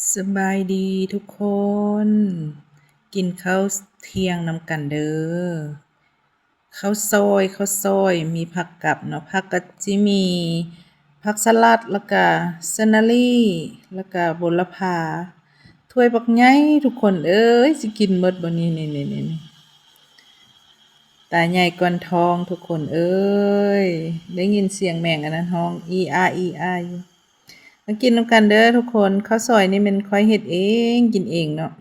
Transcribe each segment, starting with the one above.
ສະບາຍດີທຸກຄົນ ກິນເຂົ້າທ່ຽງນຳກັນເດີ. ເຂົ້າຊອຍ ເຂົ້າຊອຍ ມີຜັກກັບເນາະ, ຜັກກະຊິມີຜັກສະຫຼັດ ແລ້ວກະເຊີນນາຣີ ແລ້ວກະບົວລະພາ ຖ້ວຍບັກໃຫຍ່ທຸກຄົນເອີຍ. ຊິກິນໝົດບໍ່ນີ້? ນີ້ໆໆ ຕາໃຫຍ່ກ່ອນທ້ອງທຸກຄົນເອີຍ. ໄດ້ຍິນສຽງແມງອັນນັ້ນຮ້ອງອີອາອີອາຢູ່. ມາກິນນຳກັນເດີທຸກຄົນ. ເຂົ້າຊອຍນີ້ແມ່ນຂ້ອຍເຮັດເອງກິນເອງເນາະ,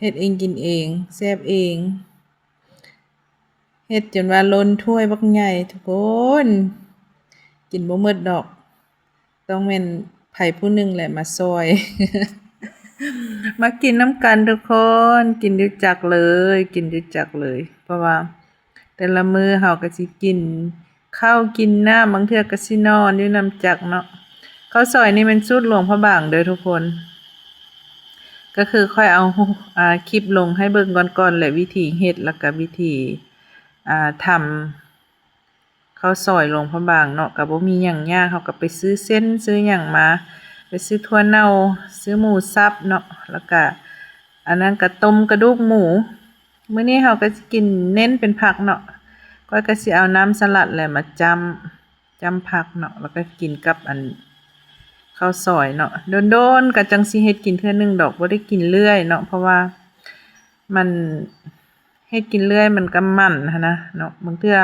ເຮັດເອງກິນເອງ ແຊບເອງ. ເຮັດຈົນວ່າລົ້ນຖ້ວຍບັກໃຫຍ່ທຸກຄົນ, ກິນບໍ່ໝົດດອກ. ຕ້ອງແມ່ນໃຜຜູ້ໜຶ່ງແຫຼະມາຊ່ອຍ. ມາກິນນຳກັນທຸກຄົນ, ກິນຢູ່ຈັກເລີຍ ກິນຢູ່ຈັກເລີຍ. ເພາະວ່າແຕ່ລະມື້ເຮົາກໍຊິກິນເຂົ້າກິນນ້ຳ, ບາງເທື່ອກໍຊິນອນຢູ່ນ້ຳຈັກເນາະ. ເຂົ້າຊອຍນີ້ແມ່ນສູດຫຼວງພະບາງເດີທຸກຄົນ. ກໍຄືຂ້ອຍເອົາ ອາ ຄລິບລົງໃຫ້ເບິ່ງກ່ອນໆ ແລະ ວິທີເຮັດ ແລ້ວກໍວິທີ ອາ ທຳ ເຂົ້າຊອຍຫຼວງພະບາງເນາະ, ກໍບໍ່ມີຫຍັງຍາກ. ເຮົາກໍໄປຊື້ເສັ້ນ ຊື້ຫຍັງມາ, ໄປຊື້ຖົ່ວເນົ່າ ຊື້ໝູສັບເນາະ, ແລ້ວກະອັນນັ້ນກະຕົ້ມກະດູກໝູ. ມື້ນີ້ເຮົາກໍຊິກິນເນັ້ນເປັນຜັກເນາະ. ຂ້ອຍກໍຊິເອົານ້ຳສະຫຼັດແຫຼະມາຈ້ຳ ຈ້ຳຜັກເນາະ, ແລ້ວກໍກິນກັບອັນເຂົ້າຊອຍເນາະ. ໂດນໆ ກໍຈັ່ງຊິເຮັດກິນເທື່ອໜຶ່ງດອກ, ບໍ່ໄດ້ກິນເລື້ອຍເນາະ, ເພາະວ່າມັນ ເຮັດກິນເລື້ອຍມັນກໍໝັ້ນຫັ້ນນະເນາະ. ບາງເທື່ອ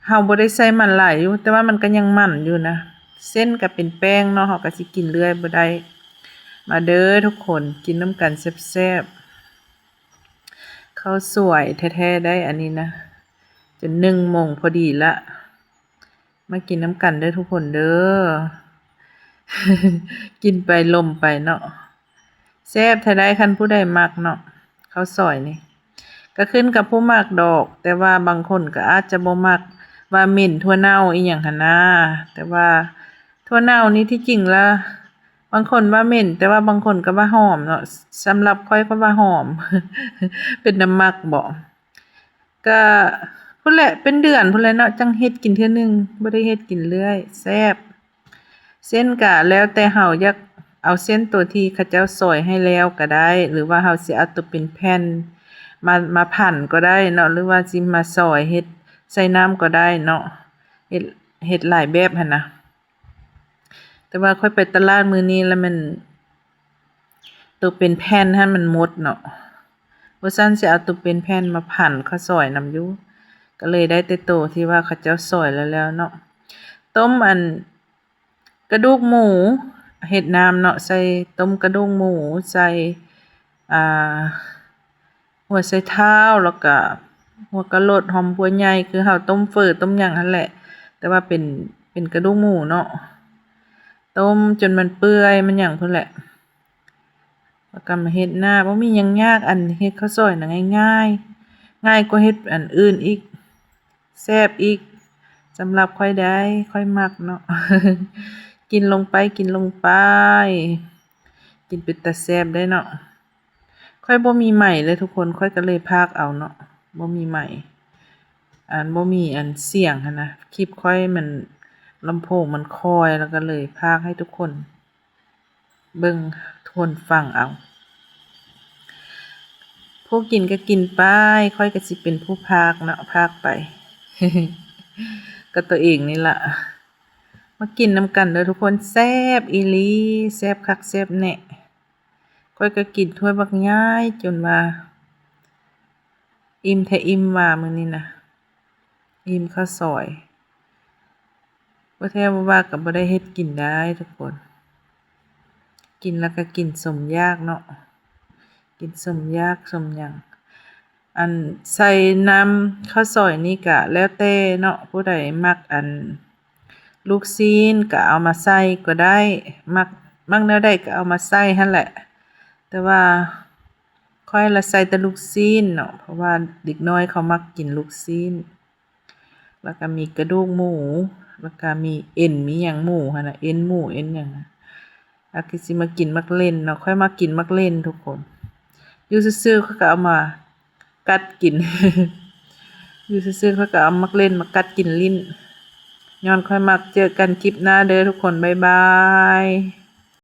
ເຮົາບໍ່ໄດ້ໃສ່ໝັ້ນຫຼາຍຢູ່ ແຕ່ວ່າມັນກໍຍັງໝັ້ນຢູ່ນະ. ເສັ້ນກໍເປັນແປ້ງເນາະ, ເຮົາກໍຊິກິນເລື້ອຍບໍ່ໄດ້. ມາເດີທຸກຄົນ, ກິນນຳກັນແຊບໆ. ເຂົ້າສວຍແທ້ໆ ໄດ໋ອັນນີ້ນະ, ຈົນໜຶ່ງໂມງພໍດີລະ. ມາກິນນຳກັນເດີທຸກຄົນເດີ. ກິນໄປລົມໄປເນາະ. ແຊບແທ້ໃດ໋ ຄັນຜູ້ໃດມັກເນາະ, ເຂົ້າຊອຍນີ້. ກໍຂຶ້ນກັບຜູ້ມັກດອກ, ແຕ່ວ່າບາງຄົນກໍອາດຈະບໍ່ມັກວ່າເໝັນຖົ່ວເນົ່າອີ່ຫຍັງຫັ້ນນາ. ແຕ່ວ່າຖົ່ວເນົ່ານີ້ທີ່ຈິງລະ ບາງຄົນວ່າເໝັນ, ແຕ່ວ່າບາງຄົນກໍວ່າຫອມເນາະ. ສຳລັບຂ້ອຍ ຂ້ອຍວ່າຫອມ. ເປັນນຳໝັກບໍ? ກະພຸ້ນແຫຼະ ເປັນເດືອນພຸ້ນແຫຼະເນາະ ຈັ່ງເຮັດກິນເທື່ອໜຶ່ງ, ບໍ່ໄດ້ເຮັດກິນເລື້ອຍ. ແຊບ. ເສັ້ນກະແລ້ວແຕ່ເຮົາຢາກເອົາເສັ້ນໂຕທີ່ເຂົາເຈົ້າຊອຍໃຫ້ແລ້ວກະໄດ້ ຫຼືວ່າເຮົາຊິເອົາໂຕເປັນແຜ່ນມາ ມາຜັນກໍໄດ້ເນາະ ຫຼືວ່າຊິມາຊອຍເຮັດໃສ່ນ້ຳກໍໄດ້ເນາະ. ເຮັດ ເຮັດຫຼາຍແບບຫັ້ນນະ. ແຕ່ວ່າຂ້ອຍໄປຕະຫຼາດມື້ນີ້ລະແມ່ນ ໂຕເປັນແຜ່ນຫັ້ນມັນໝົດເນາະ, ບໍ່ຊັ້ນຊິເອົາໂຕເປັນແຜ່ນມາຜັນເຂົ້າຊອຍນຳຢູ່, ກໍເລີຍໄດ້ແຕ່ໂຕທີ່ວ່າເຂົາເຈົ້າຊອຍແລ້ວໆເນາະ. ຕົ້ມອັນກະດູກໝູ ເຮັດນ້ຳເນາະ, ໃສ່ຕົ້ມກະດູກໝູ ໃສ່ ອ່າ ຫົວໄຊເທົ້າ ແລ້ວກະຫົວກະໂຫຼດ ຫອມບົວໃຫຍ່ ຄືເຮົາຕົ້ມເຝີຕົ້ມຫຍັງຫັ້ນແຫຼະ, ແຕ່ວ່າເປັນ ເປັນກະດູກໝູເນາະ. ຕົ້ມຈົນມັນເປື່ອຍມັນຫຍັງພຸ້ນແຫຼະ, ແລ້ວກະມາເຮັດໜ້າ. ບໍ່ມີຫຍັງຍາກ, ອັນເຮັດເຂົ້າຊອຍນະງ່າຍໆ, ງ່າຍກວ່າເຮັດອັນອື່ນອີກ. ແຊບອີກ ສຳລັບຂ້ອຍໄດ໋ ຂ້ອຍມັກເນາະ. ກິນລົງໄປ ກິນລົງໄປ ກິນເປັນຕາແຊບໄດ໋ເນາະ. ຂ້ອຍບໍ່ມີໄມເລີຍທຸກຄົນ, ຂ້ອຍກໍເລີຍພາກເອົາເນາະ, ບໍ່ມີໄມ, ອັນ ບໍ່ມີອັນສຽງຫັ້ນນະ. ຄລິບຂ້ອຍມັນ ລຳໂພງມັນຄ່ອຍ, ແລ້ວກໍເລີຍພາກໃຫ້ທຸກຄົນ ເບິ່ງ ທົນຟັງເອົາ. ຜູ້ກິນກໍກິນໄປ, ຂ້ອຍກໍຊິເປັນຜູ້ພາກເນາະ, ພາກໄປ ກໍຕົວເອງນີ້ລະ. ມາກິນນຳກັນເດີທຸກຄົນ, ແຊບອີ່ຫຼີ, ແຊບຄັກແຊບແນ່. ຂ້ອຍກໍກິນຖ້ວຍບັກໃຫຍ່ຈົນວ່າ ອີ່ມແທ້ອີ່ມວ່າມື້ນີ້ນະ, ອີ່ມເຂົ້າຊອຍ. ບໍ່ແທ້ບໍ່ວ່າກໍບໍ່ໄດ້ເຮັດກິນໄດ້ທຸກຄົນ, ກິນແລ້ວກໍກິນສົມຢາກເນາະ, ກິນສົມຢາກສົມຫຍັງ. ອັນໃສ່ນ້ຳເຂົ້າຊອຍນີ້ກະແລ້ວແຕ່ເນາະ, ຜູ້ໃດມັກອັນລູກຊີ້ນກະເອົາມາໃສ່ກໍໄດ້, ມັກ ມັກແນວໃດກະເອົາມາໃສ່ຫັ້ນແຫຼະ. ແຕ່ວ່າຂ້ອຍລະໃສ່ແຕ່ລູກຊີ້ນເນາະ, ເພາະວ່າເດັກນ້ອຍເຂົາມັກກິນລູກຊີ້ນ. ແລ້ວກະມີກະດູກໝູ, ແລ້ວກະມີເອັນ ມີຫຍັງໝູຫັ້ນນະ, ເອັນໝູ ເອັນຫຍັງ. ແລ້ວກະຊິມາກິນໝາກເລັ່ນເນາະ, ຂ້ອຍມັກກິນໝາກເລັ່ນທຸກຄົນ. ຢູ່ຊື່ໆ ຂ້ອຍກະເອົາມາກັດກິນ, ຢູ່ຊື່ໆ ຂ້ອຍກະເອົາໝາກເລັ່ນມາກັດກິນຫຼິ້ນ, ຍ້ອນຂ້ອຍມັກ. ເຈີກັນຄລິບໜ້າເດີທຸກຄົນ, ບາຍບາຍ.